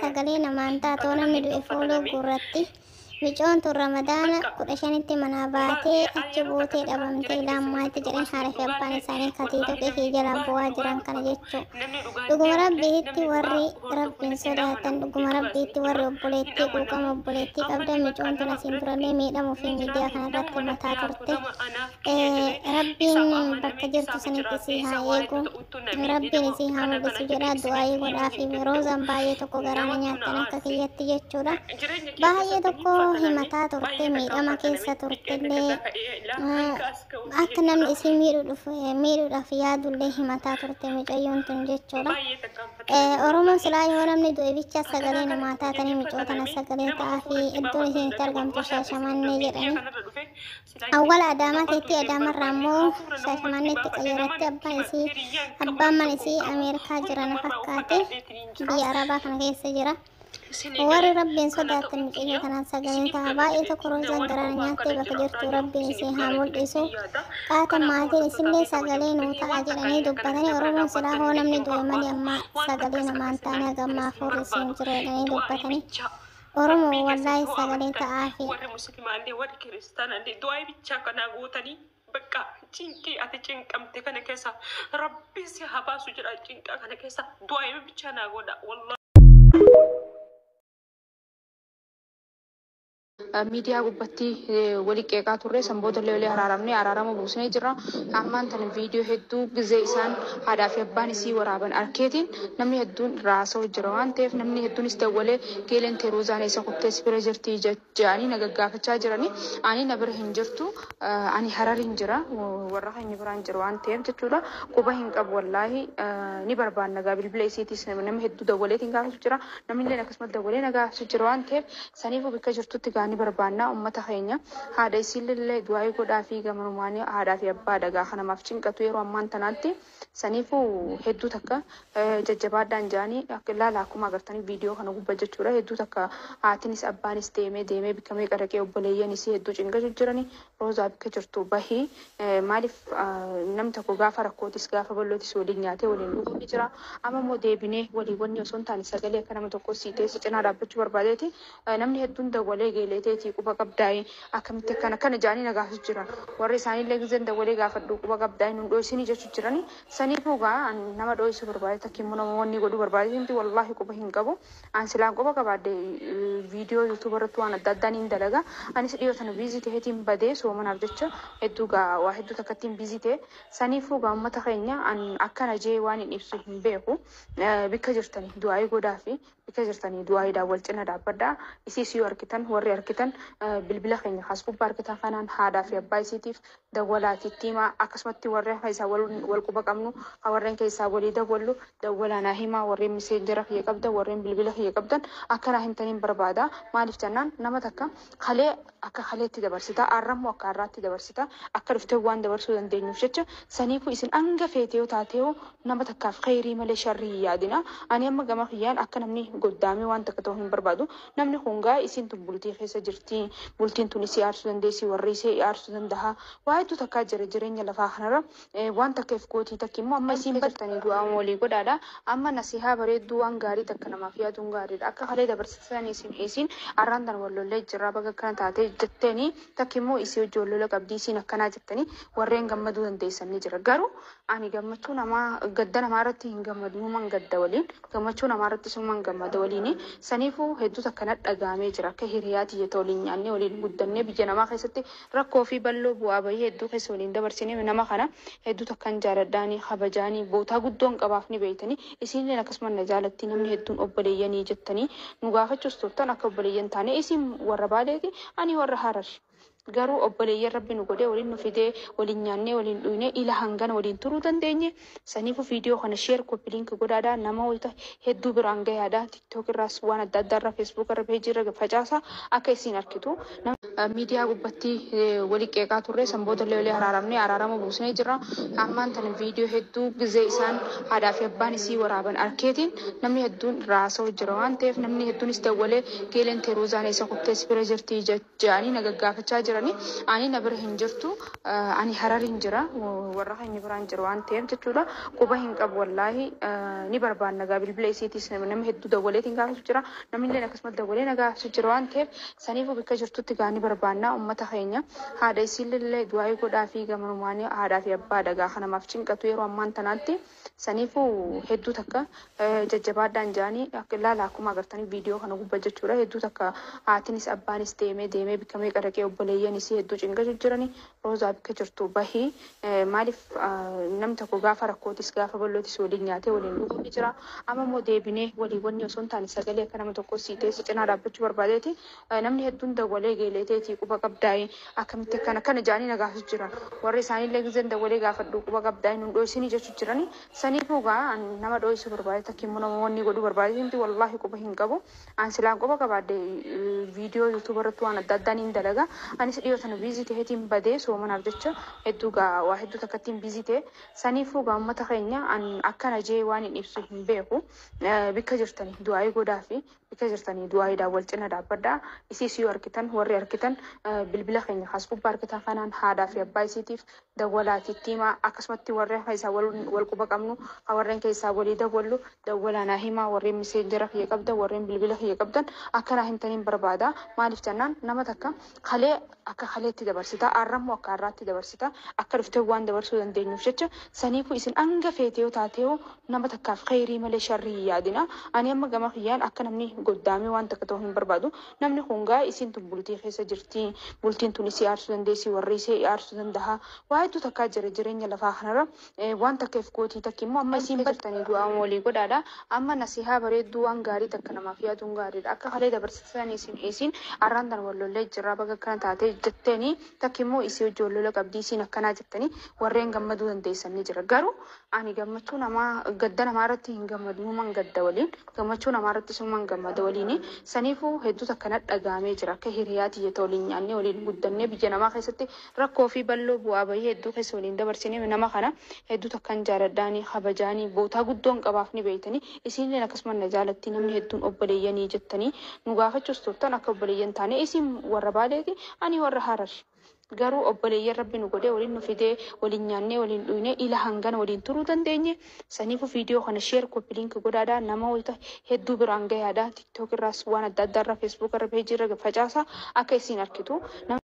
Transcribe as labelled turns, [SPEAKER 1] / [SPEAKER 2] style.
[SPEAKER 1] Sagalee namaan taatoo namni du'e fuuluu guurratti. Micoon tun Ramadaana 15tti manaa baatee achi buutee dhabamtee laammaatti jedhan haadha fi abbaan isaanii katii tokko ishee jalaa bu'aa jiran kana jechuu. Dhuguma rabbiitti warri rabbiin sodaatan, dhuguma rabbiitti warri obboleettii quuqama obboleettii qabdan, micoon tun asiin durallee miidhamuu fi miidiyaa kanarratti mataa turte. Rabbiin bakka jirtu sanitti isii haa eegu. Rabbiin isii haa mul'isu jedhaa du'aayii godhaa fi Roozaan baay'ee tokko garaana nyaattan akka kiyyatti jechuudha. Baay'ee tokko himataa turte, miidhama keessa turtellee, akka namni isii miidhuudhaaf yaadullee himataa turte micayyoon tun jechuudha. Oromoon silaa yoo namni du'e bicha sagalee namaa taatanii micoo tana sagalee ta'aa fi iddoon isiin itti argamtu Shaashamannee jedhanii. Awwala Adaamaa teetti, Adaamarraa immoo Shaashamanneetti qayyaratte. Abbaan isii, abbaan mana isii Ameerikaa jira na fakkaate, biyya Arabaa kana keessa jira. Warri rabbiin sodaattan mucayyoo tanaan sagalee ta'a. Baay'ee tokko Roozaan garaan nyaattee, bakka jirtu rabbiin isii haa mul'isu. Qaata maatiin isillee sagalee nuu ta'a jedhanii dubbatanii, Oromoon silaa hoo namni du'e malee amma sagalee namaan taane haga ammaa hafuurri isiin jiru jedhanii dubbatanii. Oromoo wallaahi sagalee ta'aafi.
[SPEAKER 2] Warri muslimaallee warri kiristaanaallee du'aa bichaa kanaa gootanii bakka cinqii ati cinqamte kana keessa rabbi si haa baasu jedha, cinqaa kana keessa du'aa bichaa naa godha wallahi.
[SPEAKER 3] Miidiyaa gubbatti walii qeeqaa turre, sanboota illee walii araaramnee araarama buusnee jira. Ammaan tana viidiyoo hedduu gizee isaan haadhaa fi abbaan isii waraaban arkeetiin namni hedduun irraa haasa'u jira waan ta'eef, namni hedduunis dawwalee geeleen teeruuzaan eessa kuttee, si bira jirti jedhanii na gaggaafachaa jirani. Ani na bira hin jirtu, ani Hararin jira, warra keenya biraan jira waan ta'eef jechuudha. Quba hin qabu wallaahi, ni barbaanna gaa bilbila isiitis nama hedduu dawwaleetiin gaafatu jira. Namni illee akkasumas dawwalee na gaafatu jira waan ta'eef, saniifuu bakka jirtutti gaa ni barbaanna. Uummata keenya, haadha isiillee du'aayii godhaa fi gamanumaanii haadhaa fi abbaa dhagaa kanamaaf cinqatu yeroo ammaan tanaatti. Saniifuu hedduu takka jajjabaadhaan jedhanii akka ilaala, akkuma agartanii viidiyoo kana gubbaa jechuudha. Hedduu takka haatinis abbaanis deemee deemee bikka meeqa dhaqee, obboleeyyan isii hedduu cinqatu jirani. Roozaa, bikka jirtu bahii. Maaliif, namni tokko gaafa rakkootis gaafa bal'ootis waliin nyaatee waliin dhuguun ni jira. Amma immoo deebinee walii wanni osoo hin taane sagalee akka nama tokko sii ta'e si cinaa dhaabbachuu barbaadeeti. Namni hedduun dawwalee geeleeteetii quba qabdaa'ee akkamitti akkana akkana jedhanii na gaafatu jiran. Warri isaaniillee gizeen dawwalee gaafadhu quba qabdaa'ee nun dho'isinii jechuu jirani. Saniifuu gaa nama dho'isuu barbaade takka immoo nama wanni godhuu barbaade miti, wallaahi quba hin qabu. An silaan quba qabaadhe viidiyoo YouTube irratti waan adda addaa niin dalaga. Anis dhiyoo tana busy ta'eetiin badee soomanaaf jecha hedduu gaa waa hedduu takkattiin busy ta'e. Saniifuu gaa uummata keenya, an akkana jee waan hin ibsu hin beeku. Bikka jirtanii du'aayii godhaa fi bikka jirtanii du'aayiidhaan wal cina dhaabbadhaa. Isiis yoo argitan, warri argitan, bilbila keenya kaas gubbaa argitan kanaan haadhaa fi abbaa isiitiif dawwalaati itti himaa. Akkasumatti warreen keessaa wal quba qabnu, warreen keessaa walii dawwallu, dawwalaa naa himaa. Warreen Messenger kiyya qabdan, warreen bilbila kiyya qabdan akka naa himtaniin barbaada. Maaliif jennaan, nama takka kalee akka kaleetti dabarsita, har'ammoo akka har'aatti dabarsita, akka dhuftee waan dabarsuu dandeenyuuf jecha. Saniifuu isin hanga feete yoo taatee nama takkaaf kheyrii malee sharrii hin yaadina. Ani amma gama kiyyaan akka namni goddaamee waan takka ta'uu hin barbaadu. Namni kun gaa isiin tun bultii keessa jirti, bultiin tun isii aarsuu dandeessi, warri isee aarsuu danda'a, waa hedduu takkaa jira jireenya lafaa kanarra. Waan takka if gootii takki immoo amma isiin jirtanii du'aa walii godhaadha. Amma nasihaa bareedduu, waan gaarii takka namaaf yaaduun gaariidha. Akka kalee dabarsitanii isin har'aan tan wal lollee jirra, baga akkana taatee jetteeni, takki immoo isii hojii wal lola qabdii, isiin akkanaa jettanii warreen gammaduu dandeessan ni jira. Garuu ani gammachuu namaa gadda namaa irratti hin gammadu, numan gadda waliin, gammachuu namaa irratti suman gammada waliini. Saniifuu hedduu takka na dhagahamee jira. Akka hiriyaa tiyyata waliin nyaannee waliin guddannee, biyya namaa keessatti rakkoo fi bal'oo bu'aa bahii hedduu keessa waliin dabarsinee, nama kana hedduu takkan jaaladhaanii kabajaanii bootaa guddoon qabaaf ni beeytanii. Isiinillee akkasuma na jaalatti. Namni hedduun obboleeyyanii jettanii nu gaafachuus turtan, akka obboleeyyan taane. Isiin warra Baaleeti, ani warra Harar. Garuu obboleeyyan rabbi nu godhee waliin nu fidee, waliin nyaannee waliin dhuynee ila hangana waliin turuu dandeenye. Saniifuu viidiyoo kana share, copy link godhaadha, namoota hedduu biraan gahaadha. TikTok irraas waan adda addaa irra, Facebook irra, peejii irra facaasa akka isiin arkitu. Miidiyaa gubbatti walii qeeqaa turre, sanboota illee walii araaramnee araarama buusnee jira. Ammaan tana viidiyoo hedduu gizee isaan haadhaa fi abbaan isii waraaban arkeetiin namni hedduun irraa haasa'u jira waan ta'eef, namni hedduunis dawwalee geeleen teeruuzaan isa kuttees bira jirti jedhanii na gaggaafachaa jiranii. Ani na bira hin jirtu, ani Harariin jira, warra keenya biraan jira waan ta'eef jechuudha. Quba hin qabu wallaahi. Ni barbaanna gaa, bilbila isiitis nama hedduu dawwaleetiin gaafatu jira, namni illee akkasumas dawwalee na gaafatu jira waan ta'eef, saniifuu bakka jirtutti gaa ni barbaanna. Uummata keenya, haadha isiillee du'aayii godhaa fi gamanumaanii haadhaa fi abbaa dhagaa kanamaaf cinqatu yeroo ammaan tanaatti. Saniifuu hedduu takka jajjabaadhaan jedhanii ilaala. Akkuma agartanii viidiyoo kana gubbaa jechuudha, hedduu takka haatinis abbaanis deemee deemee bikka meeqa dhaqee, obboleeyyanis hedduu cinqatu jirani. Roozaa, bakka jirtu bahii. Maaliif, namni tokko gaafa rakkootis gaafa bal'ootis waliin nyaatee waliin dhuguu ni jira. Amma immoo deebinee walii wanni osoo hin taane, sagalee akka nama tokko siitee si cinaa dhaabbachuu barbaadeeti. Namni hedduun dawwalee geeleeteetii quba qabdaa'ee akkamitti akkana akkana jedhanii na gaafatu jiran. Warri isaaniillee gizeen dawwalee gaafadhu quba qabdaa'ee nun dho'isinii jechuu jirani. Saniifuu gaa nama dho'isuu barbaade takka immoo nama wanni godhuu barbaade miti, wallaahi quba hin qabu. An silaan quba qabaadde viidiyoo YouTube irratti waan adda addaa niin dalaga. Anis dhiyoo tana busy ta'eetiin badee, soomanaaf jecha hedduu gaa waa hedduu takkattiin busy ta'e. Saniifuu gaa uummata keenya, an akkana jee waan hin ibsu hin beeku. Bikka jirtanii du'aayii godhaa fi bikka jirtanii du'aayiidhaan wal cina dhaabbadhaa. Isiis yoo argitan, warri argitan, bilbila keenya as gubbaa argitan kanaan haadhaa fi abbaa isiitiif dawwalaatiitti himaa. Akkasumatti warreen keessaa wal quba qabnu, warreen keessaa walii dawwallu, dawwalaa naa himaa. Warreen Messengera kiyya qabdan, warreen bilbila kiyya qabdan akka naa himtaniin barbaada. Maaliif jennaan, nama takka kalee akka kaleetti dabarsita, arrammoo akka har'aatti dabarsita, akka dhuftee waan dabarsuu dandeenyuuf jecha. Saniifuu isin hanga feete yoo taatee nama takkaaf kheyrii malee sharrii hin yaadina. Ani amma gama kiyyaan akka namni goddaamee waan takka ta'uu hin barbaadu. Namni kun gaa isiin tun bultii keessa jirti, bultiin tun isii aarsuu dandeessi, warri isee aarsuu danda'a, waa hedduu takkaa jira jireenya lafaa kanarra. Waan takka if gootii takki immoo amma isiin jirtanii du'aa walii godhaadha. Amma nasihaa bareedduu, waan gaarii takka namaaf yaaduun gaariidha. Akka kalee dabarsisan isin arraan tan wal lollee jirra, baga akkana taatee jettanii, takki immoo isii hojii wal lola qabdii isiin akkanaa jettanii warreen gammaduu dandeessan ni jira. Garuu ani gammachuu namaa gadda namaa irratti hin gammadu, numan gadda waliin, gammachuu namaa irratti suman gammada waliin. Saniifuu hedduu takka na dhagahamee jira. Akka hiriyaa tiyyata waliin nyaannee waliin guddannee, biyya namaa keessatti rakkoo fi bal'oo bu'aa bahii hedduu keessa waliin dabarsinee, nama kana hedduu takkan jaaladhaanii kabajaanii bootaa guddoon qabaaf ni beeytanii. Isiinillee akkasuma na jaalatti. Namni hedduun obboleeyyanii jettanii nu gaafachuus turtan. Akka obboleeyyan taane, isiin warra Baaleeti, ani warra Harar, garuu obboleeyyan Rabbi nu godhee waliin nu fidee, waliin nyaannee waliin dhuynee ila hangana waliin turuu dandeenye. Saniifuu viidiyoo kana share, copy link godhaadhaa, namoota hedduu biraan gahaadhaa. TikTok irraas waan adda addaa irra, Facebook irra, peejii irra facaasa akka isiin argitu.